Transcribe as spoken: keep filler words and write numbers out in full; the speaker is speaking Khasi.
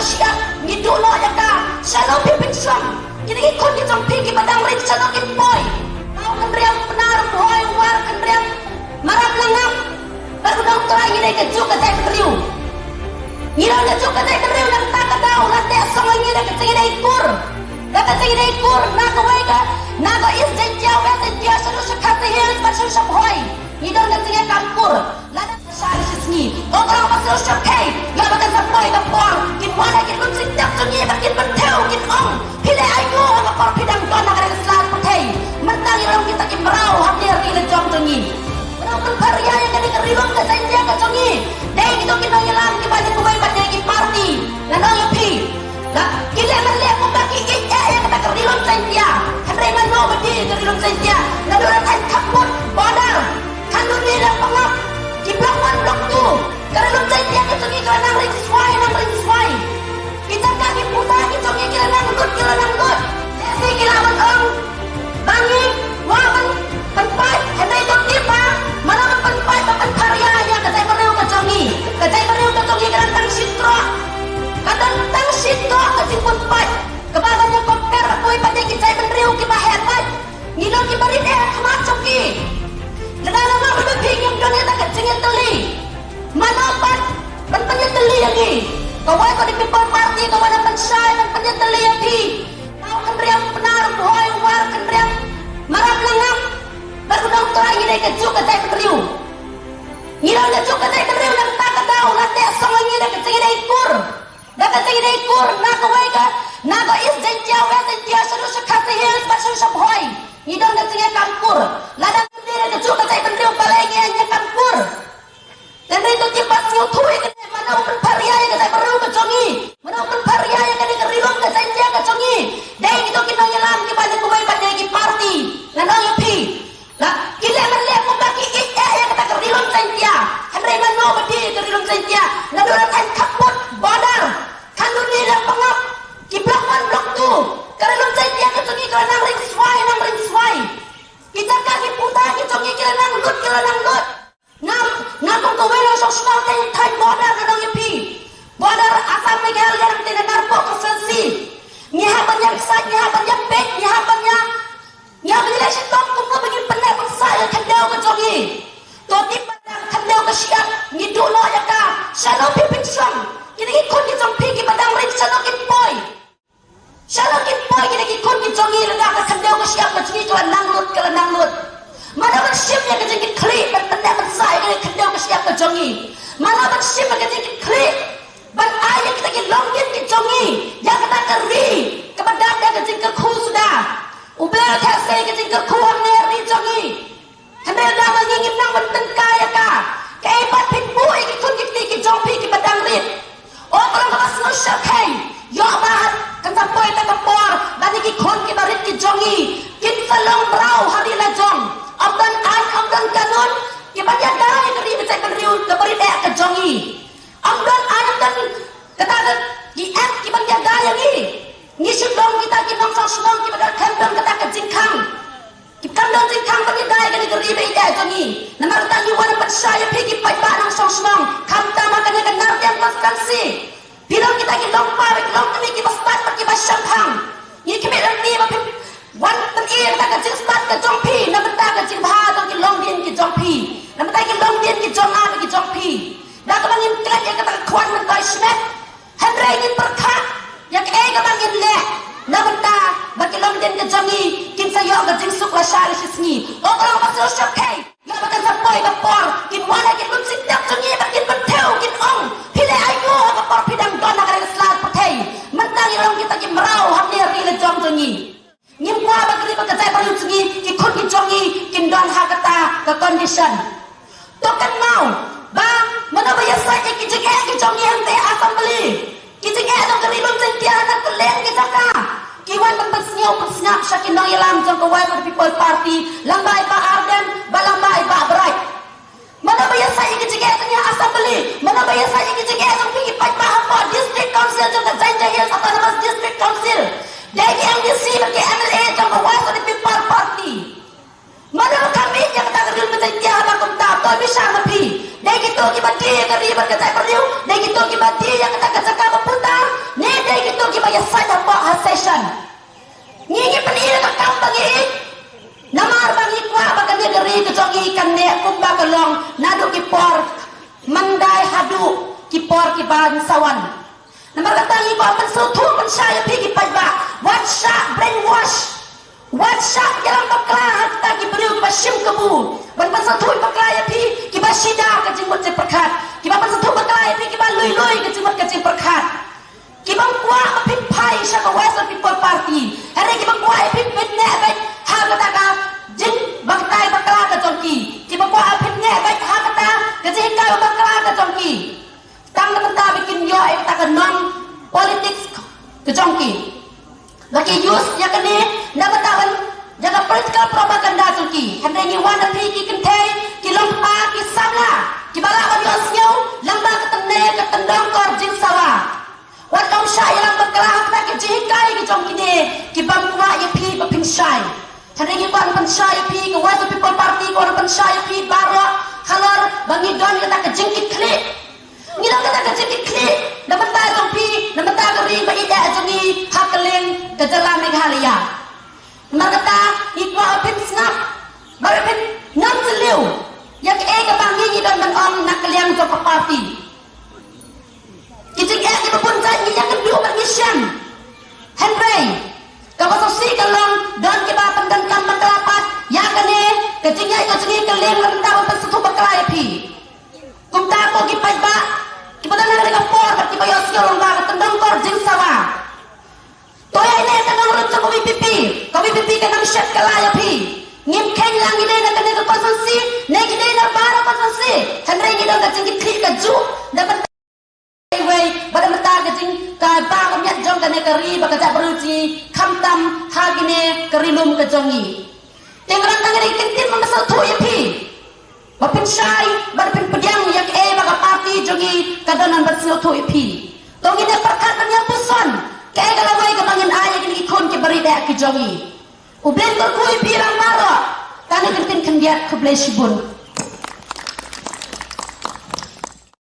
Shyiap, ngi duh noh ïa ka. Shano phi pynshong? Kine ki khun ki jong phi kiba dang rit shano kin poi? Tau kynriam Pnar, Bhoi, War, kynriam Maram Langam. Bad u Nongtrai, ngi dei ka juk ka jaitbynriew. Ngi don ka juk ka jaitbynriew, nangta ka daw la teh song ïa ngi da ka jingïadei kur. Da ka jingïadei kur na kawei ka, na ka East Jaintia, West Jaintia, shano sha Khasi Hills bad shano sha Bhoi. Ngi don ka jingïakam kur. Lada sha shi sngi, ko Kong Pastor Shakei, ïa ba kan sa poi ka por, kin wan ha ki bun sitiap jong ngi, ba kin pynthew, kin ong, phi leh aïu ha ka por phi dang don ha ka reng sla pyrthei. Mynta ngi long kita ki mraw ha ki ri la jong jong ngi. Mraw pynpharia ïa kane ka ri lum ka Jaintia ka jong ngi. Dei kito ki nongïalam kiba dei kawei ba dei ki party. Nga ong ïa phi. Ba ki leh ban leh kumba ki ïeit eh ïa kata ka ri lum Jaintia. Hynrei mano ba dei ka ri lum Jaintia? Naduh la thaiñ khappud border. Khanduni, Lapangap, ki block one, block two. Ka ri lum Jaintia ka jong ngi ka la nang ring swai, nang ring swai. Ki jaka ki puta ki jong ngi ki la nang lut, ki la nang lut. Te shi ki la ban ong ba ngi kwah ban pynpait, hynrei to tip ba mano ban pynpait, ban pynpharia ïa ka jaitbynriew ka jong ngi. Ka jaitbynriew ka jong ngi ka don tang shi troh. Ka don tang shi troh ka jingpynpait. Kaba ban ïa compare bad kiwei pat de ki jaitbynriew kiba heh pat. Ngi long kiba rit eh ha khmat jong ki. Lada nga map bad phi ngim don ïa kata ka jingïatylli, mano pat ban pynïatylli ïa ngi? Ka Voice of the People Party ka wan ban shai ban pynïatylli ïa phi. Tau kynriam Pnar, Bhoi, War, kynriam Maram Langam. Bad u Nongtrai, ngi dei ka juk ka jaitbynriew. Ngi long ka juk ka jaitbynriew, nangta ka daw la teh song ïa ngi da ka jingïadei kur. Da ka jingïadei kur na kawei ka, na ka East Jaintia, West Jaintia, shano sha Khasi Hills bad shano sha Bhoi. Ngi don ka jingïakam kur. Lada ngi dei ka juk ka jaitbynriew, balei ngi ïakam kur? Hynrei to tip ba sngewthuh ïa kane, mano ban pynpharia ïa ka jaitbynriew ka jong ngi? Mano ban pynpharia ïa kane ka ri lum ka Jaintia ka jong ngi? Dei kito ki nongïalam kiba dei kawei ba dei ki party. Nga ong ïa phi. Ba ki leh ban leh kumba ki ïeit eh ïa kata ka ri lum Jaintia. Hynrei mano ba dei ka ri lum Jaintia? Naduh la thaiñ khappud border. Khanduni, Lapangap, ki block one, block two. Ka ri lum Jaintia ka jong ngi ka la nang ring swai, nang ring swai. Ki jaka ki puta ki jong ngi ki la nang lut, ki la nang lut. Ngam, ngam kum kawei nongshong shnong, thaiñ, thaiñ border, nga ong ïa phi. Border Assam Meghalaya, nangta na Narpuh constituency. Ngi hap ban ïa pynshai, ngi hap ban ïa peit, ngi hap ban ïa, ngi hap ban ïa leh shitom kumno ba ngin pynneh pynsah ïa ka khyndew ka jong ngi. To tip ba ka khyndew ka shyiap, ngi duh noh ïa ka. Shano phi pynshong? Kine ki khun ki jong phi kiba dang rit shano kin poi? Shano kin poi kine ki khun ki jong ngi lada ka khyndew ka shyiap ka jong ngi ka la nang lut, ka la nang lut? Mano ban shim ïa ka jingkitkhlieh ban pynneh pynsah ïa ka khyndew ka shyiap ka jong ngi? Mano ban shim ïa ka jingkitkhlieh ban ai ïa kita ki longdien ki jong ngi, ïa kata ka ri kaba dap da ka jingkyrkhu suda? U Blei u theh sei ka jingkyrkhu hangne ha ri jong ngi. Hynrei lada ma ngi ngim nang ban tyngkai ïa ka, kaei pat phin buh ïa ki khun ki kti ki jong phi kiba dang rit? O Kong Pastor Shakei, ïoh ba kan sa poi kata ka por ba kine ki khun kiba rit ki jong ngi kin sa long mraw ha ri la jong. Ym don aiñ, ym don kanun kiban ïada ïa ka ri bad ka jaitbynriew kaba rit eh ka jong ngi. Ym don aiñ, ym don kata ka, ki act kiban ïada ïa ngi. Ngi shu long kita ki nongshong shnong kiba don, khlem don kata ka jingkhang. Ki kam don jingkhang ban ïada ïa kane ka ri ba ïeit eh jong ngi. Namar kata ngi wan ban shai ïa phi ki paidbah nongshong shnong, khamtam ha kane ka Nardiang constituency. Phi long kita ki longkmie, ki longkmie kiba stad bad kiba shemphang. Ngi khmih lynti ba phin wan pyni ïa kata ka jingstad ka jong phi na bynta ka jingbha jong ki longdien ki jong phi, na bynta ki longdien ki jong nga bad ki jong phi. Da kaba ngim klet ïa kata ka khwan myntoi shimet. Hynrei ngin pyrkhat ïa kaei kaba ngin leh na bynta ba ki longdien ka jong ngi kin sa ïoh ka jingsuk lashai la shi sngi. O Kong Pastor Shakei, ïa ba kan sa poi ka por kin wan ha ki bun sitiap jong ngi bad kin pynthew, kin ong, phi leh aïu ha ka por phi dang don ha ka reng sla pyrthei? Mynta ngi long kita ki mraw hangne ha ri la jong jong ngi. Ngim kwah ba ka ri bad ka jaitbynriew jong ngi, ki khun ki jong ngi kin don ha kata ka condition. To kynmaw ba mano ba ïasaid ïa ki jingeh ki jong ngi hangtei ha Assembly, ki jingeh jong ka Ri Lum Jaiñtia ha kylleng ki jaka, ki wan ban pynsngew pynsngap sha ki nongïalam jong ka Voice of the People Party, lyngba i Bah Ardent bad lyngba i Bah Bright. Mano ba ïasaid ïa ki jingeh jong ngi ha Assembly? Mano ba ïasaid ïa ki jingeh jong phi ki paidbah hapoh District Council jong ka Jaintia Hills Autonomous District Council? Dei ki MDC bad ki MLA jong ka Voice of the People Party. Mano ba kham ïeit ïa kata ka Ri Lum Jaiñtia ha ba kumta? To bishar ma phi. Dei kito kiba die ïa ka ri bad ka jaitbynriew? Dei kito kiba die ïa kata ka jaka ba puta? Ne Ïa sait hapoh ha session. Ngi ngi pyni da ka kam ba ngi ïeit. Namar ba ngi kwah ba kane ka ri ka jong ngi kan neh kumba ka long naduh ki por mynta haduh ki por ki ban sa wan. Namar kata ngi kwah ban sngewthuh pynshai ïa phi ki paidbah. Wat shah brainwash. Wat shah ïalam bakla ha kita ki briew kiba shim kabu. Ban pynsngewthuh bakla ïa phi kiba shida ka jingmut jingpyrkhat. Kiba pynsngewthuh bakla ïa phi kiba lui lui ka jingmut ka jingpyrkhat. Kiba kwah ba phin phai sha ka Voice of People Party. Hynrei kiba kwah ïa phi phin neh beit ha kata ka jing ba kata bakla ka jong ki. Kiba kwah phin neh beit ha kata ka jinghikai bakla ka jong ki. Tang na bynta ba kin ïoh ïa kata ka nong politics ka jong ki. Ba ki use ïa kane na bynta ban ïa ka political propaganda jong ki. Hynrei ngi wan na phi ki kynthei, ki longkpa, ki samla, kiba lah ban ïohsngew lyngba ka tynne ka tyndong kor jingsawa. Wat ym shah ïalam bakla ha kata ka jinghikai ka jong kine ki bym kwah ïa phi ba phin shai. Hynrei ngi kwah ban pynshai ïa phi, ka Voice of People Party ka kwah ban pynshai ïa phi baroh halor ba ngi don kata ka jingkitkhlieh. Ngi don kata ka jingkitkhlieh na bynta jong phi, na bynta ka ri ba ïeit jong ngi ha kylleng ka jylla Meghalaya. Namar kata ngi kwah ba phin sngap, ba phin ngam sylliu ïa kaei kaba ngi ngi don ban ong na ka liang jong ka party. Ki jingeh kiba bun jait ngi ïakynduh bad ngi shem. Hynrei kaba sngewsih ka long don kiba pyndonkam bakla pat ïa kane ka jingïaid ka jong ngi ka liang na bynta ban pynsngewthuh bakla ïa phi. Kumta ko ki paidbah kiba don ha kane ka por bad kiba ïohsngew lyngba ka tyndong kor jingsawa. To ïa ine ka nongrim jong ka VPP, ka VPP kan ym shet kylla ïa phi. Ngim kheiñ lang ngi dei na kane ka constituency ne ngi dei na baroh constituency. Hynrei ngi don ka jingkitkhlieh kajuh na bynta iwei bad na bynta ka jing kaba ka miat jong kane ka ri bad ka jaitbynriew jong ngi, khamtam ha kane ka ri lum ka jong ngi. Te ngi don tang kane ka kyntien ban pynsngewthuh ïa phi. Ba pynshai, ba pynpdiang ïa kaei ba ka party jong ngi ka don ban pynsngewthuh ïa phi. To ngin ïa pyrkhat ban ïa puson kaei ka lawei kaba ngin ai ïa kine ki khun kiba ri dei ki jong ngi. U Blei un kyrkhu ïa phi lang baroh. Kane ka ktien khyndiat, khublei shibun.